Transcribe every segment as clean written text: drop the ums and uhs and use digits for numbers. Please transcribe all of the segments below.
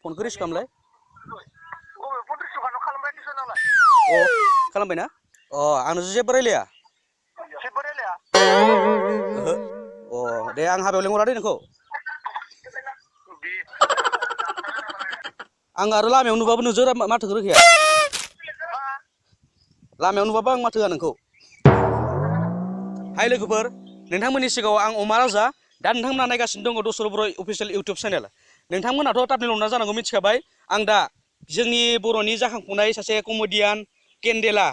Phone risk खालामलाय phone receive खालामबाय दिस नालाय खालामबायना आंनो जेबो रायलाया जेबो रायलाया दे आं हाबायाव लेंहरा दे नोंखौ आं आरो लामायाव नुबाबो नोंजों माथोखौ रोखाया लामायाव नुबाबो आं माथो होआ नोंखौ हाय लोगोफोर नोंथांमोननि सिगाङाव आं अमा राजा दा नोंथांमोना नायगासिनो दङ दसर बर' अफिसियेल इउटुब चेनेल नोंथांमोनाथ' तामिल ना जानांगौ मिथिखाबाय आं दा जोंनि बर'नि जाखांफुनाय सासे कमेडियान केन्डेला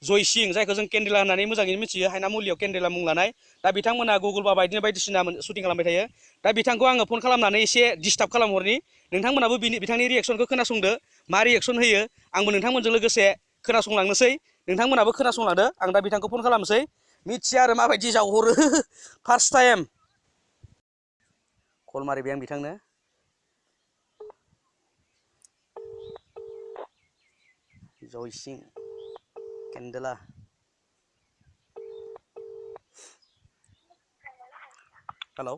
जयसिं जायखौ जों केन्डेला होननानै मोजाङैनो मिथियो हायना मुलियाव केन्डेला मुं लानाय दा बिथांमोना गुगोल बा बायदिसिना शुटिं खालामबाय थायो दा बिथांखौ आङो फन खालामनानै एसे डिस्टार्ब खालामहरनि नोंथांमोनाबो बिथांनि रिएक्सनखौ खोनासंदो मा रिएक्सन होयो आंबो नोंथांमोनजों लोगोसे खोनासंलांनोसै नोंथांमोनाबो खोनासंलांदो आं दा बिथांखौ फन खालामनोसै मिथिया आरो माबायदि जावहरो फार्स्ट टाइम कल मारिबाय आं बिथांनो जयसिं केन्डेला हेलौ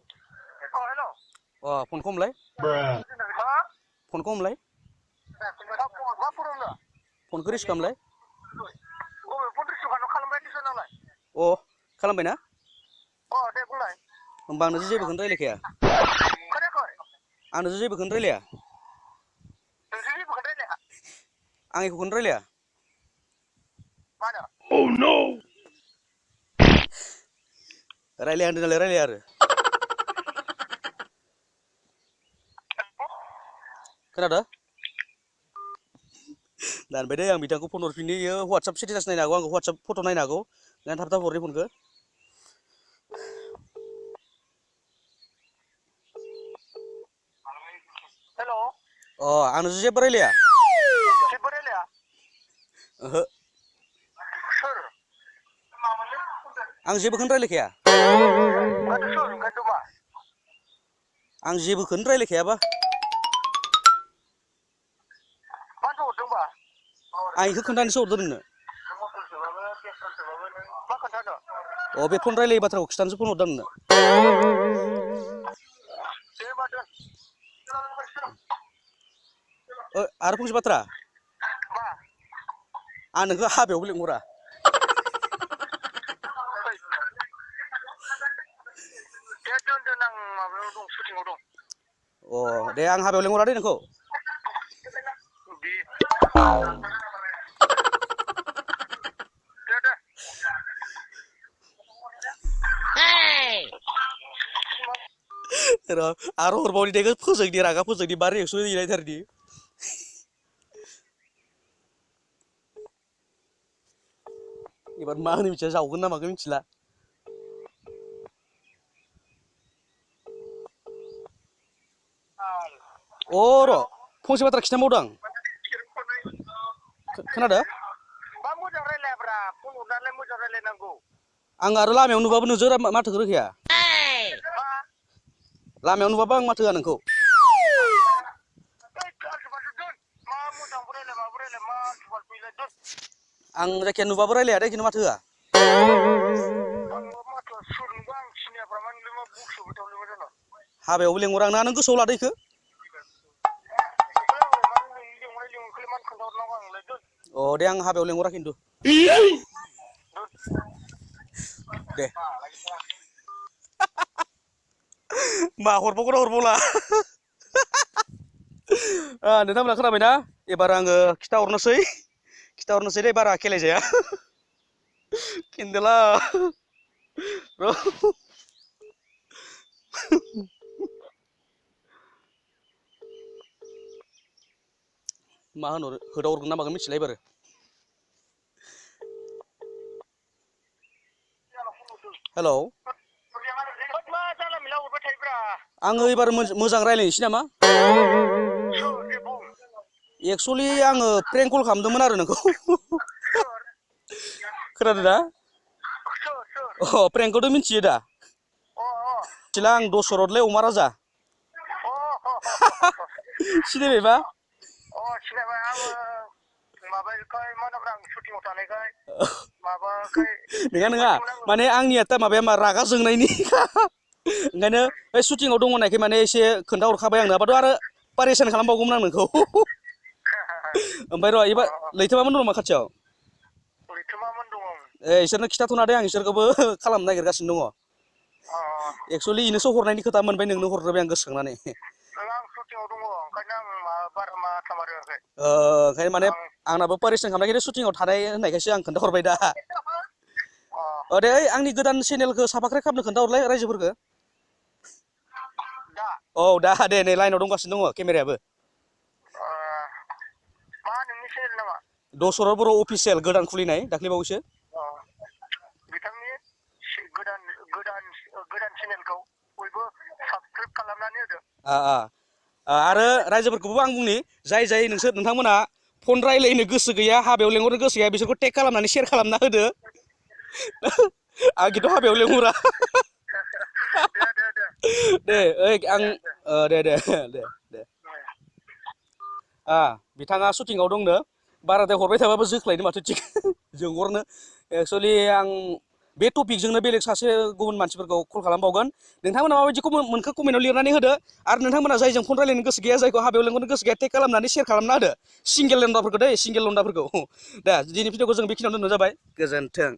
हेलौ फनखौ हमलाय फनखौ हमलाय मा फरायनो फनखौ रिसिभ खालामलाय फन रिसिभ खालामबाय दिस नालाय खालामबायना दे बुंलाय होमबा आंनो जेबोखौनो रायलायखाया खोनायाखै आंनो जेबोखौनो रायलाया नोंसोर जेबोखौनो रायलाया आं एखौनो रायलाया मानो रायलाया होनदों नालाय रायलाया आरो खोनादों दानबाय दे आं बिथांखौ फन हरफिननि इयो WhatsApp स्टेटास नायनो हागौ आंखौ WhatsApp फट' नायनो हागौ ओंखायनो थाब थाब हरनि फनखौ हेलौ आंनो जेबो रायलाया जेबो रायलाया ओहो सोर आं जेबोखौनो रायलायखाया माथो सोर ओंखायनोथ' मा आं जेबोखौनो रायलायखायाबा मानोथो हरदोंबा आं इखौ खोन्थानोसो हरदों नोंनो मा खोन्थानो बे फन रायलायै बाथ्राखौ खिथानोसो फन हरदों नोंनो दे होमबा दोन आरो फंसे बाथ्रा मा आं नोंखौ हाबायावबो लेंहरा दे दोन आं माबायाव दं शुटिंआव दं दे आं हाबायाव लेंहरा दे नोंखौ दे आरो हरबावनि दे फोजोंनि रागा फोजोंनि मा रिएक्सन होनायथारनि एबार मा होनो मिथिया जावगोन ना मागोन मिथिला र' फंसे बाथ्रा खिथाबावदों आं खोनादों मा मोजां रायलायाब्रा फन हरनानै मोजां रायलायनांगौ आं आरो लामायाव नुबाबो नोंजों माथोखौ रोखाया लामायाव नुबाबो आं माथो होआ नोंखौ आं जायखिया नुबाबो रायलाया दे खिन्थु माथो होआ हाबायावबो लेंहरा आं नों गोसोआव लादो इखो दे आं हाबायाव लेंहरा खिन्थु दे मा हरबावगोना हरबावला नोंथांमोना खोनाबायना एबार आङो खिथाहरनोसै दे बारा खेलायजाया केन्डेला मा होनहरो होदावहरगोन ना मागोन मिथिला एबार हेलौ आङो एबार मोजां रायलायनोसै नामा एक्सुवेलि आङो प्रेंक कल खालामदोंमोन आरो नोंखौ खोनादों ना प्रेंकखौथ' मिथियो दा मिथिला आं दशरथलै अमा राजा सिनायबायबा सिनायबाय आङो माबाखाय मा होनोब्रा आं शुटिंआव थानायखाय नङा माने आंनिया माबाया मा रागा जोंनायनि ओंखायनो बे शुटिंआव दङ होननायखाय माने एसे खोन्थाहरखाबाय आं नङाबाथ' आरो पारेसन खालामबावगौमोन आं नोंखौ ओमफ्राय र' एबार लैथोमामोन दं नामा खाथियाव लैथोमामोन दङ इसोरनो खिथाथ'ना दे आं इसोरखौबो खालामनो नागिरगासिनो दङ एक्सुवेलि इनोसो हरनायनि खोथा मोनबाय नोंनो हरग्रोबाय आं गोसोखांनानै आं शुटिंआव दङ ओंखायनो आं बारा माथा मारियाखै ओंखायनो माने आंनाबो पारेसन खालामनायखाय शुटिंआव थानाय होननायखायसो आं खोन्थाहरबाय दा दे ओइ आंनि गोदान चेनेलखौ साबस्क्राइब खालामनो खोन्थाहरलाय रायजोफोरखौ दा दे नै लाइनाव दंगासिनो दङ केमेरायाबो मा नोंनि चेनेल नामा दशरथ बर' अफिसियेल गोदान खुलिनाय दाख्लैबावैसो बिथांनि गोदान चेनेलखौ बयबो साबस्क्राइब खालामनानै होदो आरो रायजोफोरखौबो आं बुंनि जाय नोंथांमोना फन रायलायनो गोसो गैया हाबायाव लेंहरनो गोसो गैया बिसोरखौ टेग खालामनानै शेयार खालामना होदो आं खिन्थु हाबायाव लेंहरा दे ओइ आं दे बिथाङा शुटिंआव दंनो बाराद्राय हरबाय थाबाबो जोख्लायनो माथो थिग जोंहरनो एक्सुवेलि आं बे टपिकजोंनो बेलेग सासे गुबुन मानसिफोरखौ कल खालामबावगोन नोंथांमोना माबायदिखौ मोनखो कमेन्टआव लिरनानै होदो आरो नोंथांमोना जायजों फन रायलायनो गोसो गैया जायखौ हाबायाव लेंहरनो गोसो गैया टेग खालामनानै शेयार खालामना होदो सिंगेल लन्दाफोरखौ दा दिनै भिडिअखौ जों बेखिनियावनो दोननो जाबाय गोजोन्थों